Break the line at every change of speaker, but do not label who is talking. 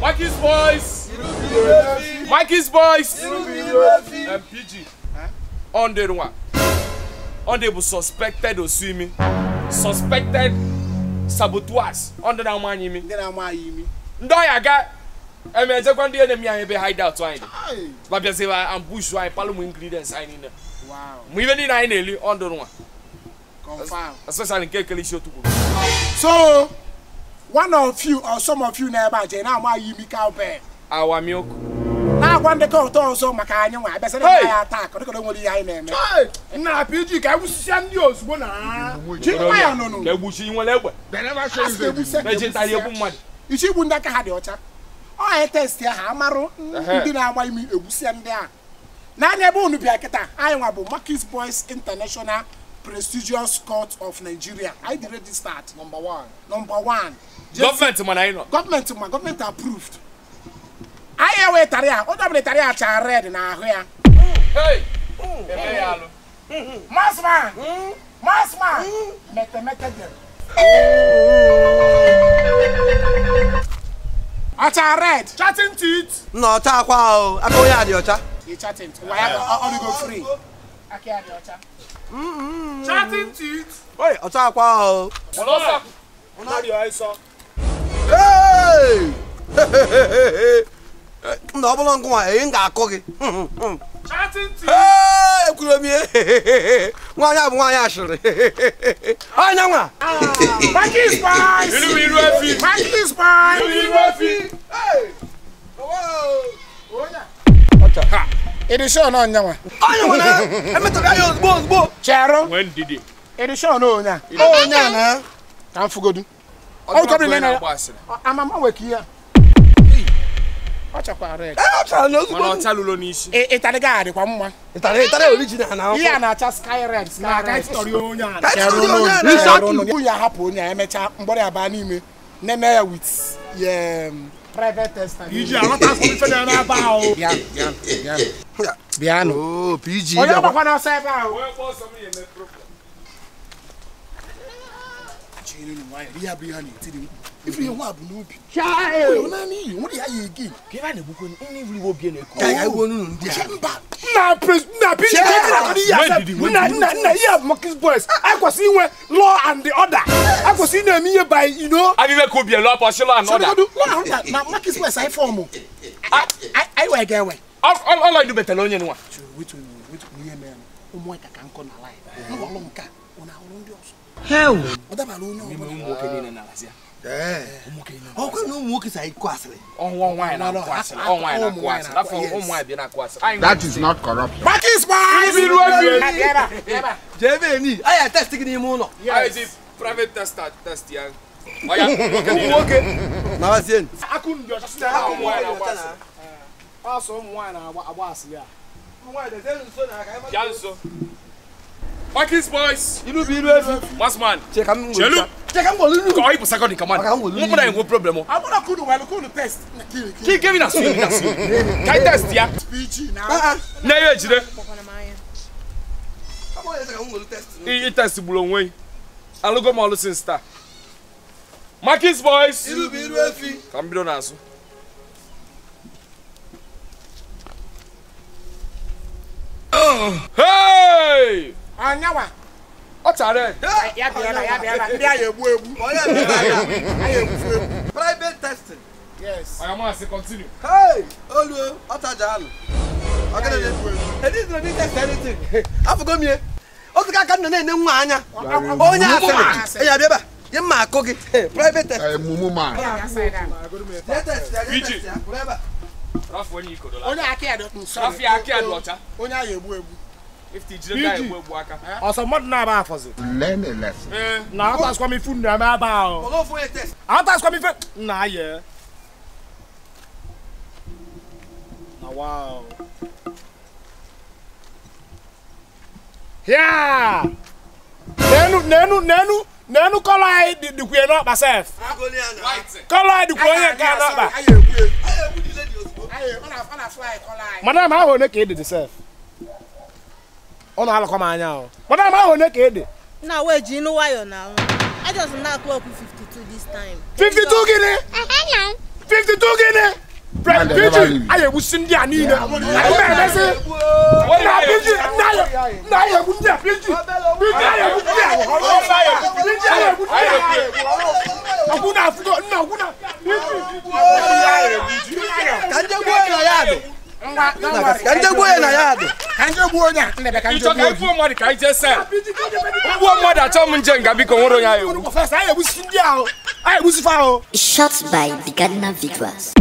Mikey's boys. Mikey's boys. PG. On the one. On the suspected osimi. Suspected saboteurs. On the man yimi. Ndo ya ga emeje kwa ndị enemy anyị be hide out anyị. Babia say ambush anyị palu mu ingredients anyị niile.
Wow.
Mu ibe niile anyị na-eli on the one.
Confirm.
Especially nke ekele isi otukwu.
So one of you or some of you na-ebe a na ama yimi cowbell.
Our milk.
Na agwa ndị ka ụtọ ọzọ maka anyị nwa abịa sị na ya attack ọ dịka nwere ihe anyị na-eme.
Na PG ka egwusisia ndị ozugbo na.
Chikwa ya nụnụ.
Ka egbuchi nwere egbe. Na-eji ntarị egbu mmadụ.
Ichi igbu ndị aka ha dị ọcha. Ọ anyị test ya ha amarụ ndị na-agba imi egwusia ndị a. Naanị ebe unu bịa kịta anyị nwa bụ Marcus Boys International Prestigious Court of Nigeria. I dị registered.
Number one.
Number one.
Government mana anyị nọ.
Government ma government approved. Anyị ewetara ya, onye ọbụla tara ya acha red n'ahụ ya.
Hey! Eme ya alụ.
Masman! Masman! Mete mete dem. Acha red.
Chatting teeth.
Na ọcha akwa o, aka onye a dị ọcha.
Ị chatting teeth. Wa ya ọ dịgo free. Aka ya dị ọcha.
Chatting teeth.
Oi, ọcha akwa o.
Ọlọsọ.
Ọ dị ọsọ.
Hey! Na ọ bụrụ ngwa eyi m ga-akọ gị.
Chatting teeth.
Hey, ekwuru m ihe. Nwaanyị a bụ nwaanyị ashịrị. Onye nwa.
Marcus Boys.
Ilu iru efi.
Marcus Boys.
Ilu iru efi.
Hey!
Ọcha. Ị sure na onye nwa?
Onye nwa na emetụrụ ya ozugbo ozugbo.
Chero.
Nwee ndidi.
Ị sure na onye a?
Onye a na.
Ka m fụgodu. Ọ kọbiri na amama nwere ka ihe. Ọ chakwa red.
Ọ chara n'ozugbo.
Mana ọ chalụlo n'isi.
Ịtarị ga adịkwa mma.
Ịtarị ịtarị original na.
Ihe a na-acha sky red.
Na ka ịtọrọ onye a.
Onye a hapụ onye a emechaa mgbọrọ ya baa n'ime nene ya with private tester.
PG aghọta asọ ife na ebe ahụ.
Bịa bịa bịa. Bịanụ.
Oh, PG.
Onye ọgbakwa n'ọsọ ebe ahụ.
Onye gba ọsọ m ya eme problem.
Chere nwayọ, ya bụ ihe a na-etiri mkpu. Ife ihe nwa bụ n'obi. Child. Naanị iyi, nwere ya ya again.
Ka ebe a na-egbukwe ndị ivuri obi na-ekwu.
Ka ya egbuo nunu ndị a.
Mba.
Na na PG na na na ihe bụ Marcus Boys. Anyị kwesịrị inwe law and the order. Anyị kwesịrị ị na-eme ihe by you know.
Abibe ka obi law pọsị law and order.
Law and order na Marcus Boys anyị fọmụ. Anyị wee ga-ewe.
Ọlọ idubetala onye nwa.
Wetu wetu ihe mere. Ụmụ ka nkọ na line. Ụlọ nke a, ọ na-ahụrụ ndị ọzọ.
Hell.
Ọ dabara onye ọbụla.
Ụmụ nwoke niile na-ahazi ya.
Ọkwa na ụmụ nwoke sa ịkụ asịrị.
Ọnwa nwaanyị na-akụ asịrị. Ọ nwaanyị na-akụ asịrị. Afọ ụmụ nwaanyị bịa na-akụ asịrị.
That is not corruption.
Marcus Boys!
Iru efi.
Jee ebe ni, anyị test gị n'ime ụlọ.
Anyị ji private tester test ya. Ọya, ụmụ nwoke.
Nabazie.
Akụ ndị ọcha sị na
Ụmụ nwaanyị na-akụ asịrị.
Ọsọ ụmụ nwaanyị na-agba asịrị a.
Ụmụ nwaanyị dezie nso na aka.
Bịa nso. Marcus Boys.
Ilu bụ ilu efi.
Masman.
Cheka m
Chelu.
Cheka m gwolu nnu.
Ka ọ ịbụ second in command. Mụ na enwe problem.
Ọ bụrụ kunu welu kunu test.
Ki gemi na swim na swim. Ka test ya.
PG na.
Na ya ejide. I test gburu onwe. Alụgo m ọlụ since taa. Marcus Boys.
Ilu bụ ilu efi.
Ka m bido n'azụ. Hey!
Anyawa.
Ọ chara.
Ya bịara ya bịara ndị a egbu egbu. Anyị egbu egbu.
Private testing.
Yes.
Oya ma continue.
Hey, olu ọtaja alụ. Ọgana dey. It is not test anything. Afụgo m ye. Otu ka aka nna na-ene nwa anya. Onye asịrị. Ya bịa ebe a. Ye mma akụ gị. Private test.
Mumu man.
Test ya, test ya. Kwụrụ ebe a.
Rafu onye ikodola.
Onye aka ya dị nsọ.
Rafu ya aka ya dị ọcha.
Onye a egbu egbu.
Ọsọ mmadụ na-aba afọzi.
Learn a lesson.
Na atasịkwa m ife unu eme ebe ahụ. Atasịkwa m ife nna ya. Na wow. Ya! Nenu nenu nenu nenu kọlọ anyị dịkwa ya n'ọkpa sef. Kọlọ anyị dịkwa onye nke a n'ọkpa. Madam ahụ one ka ị dị sef. Ọ na-alụkwa m anya ahụ. Madam ahụ one ka ị dị.
Na wee ji nụ nwayọ na ahụ. I just na clock 52 this time.
52 gịnị? 52 gịnị?
and they never leave.
I will send you an email.
Shot by the Ghana Victors.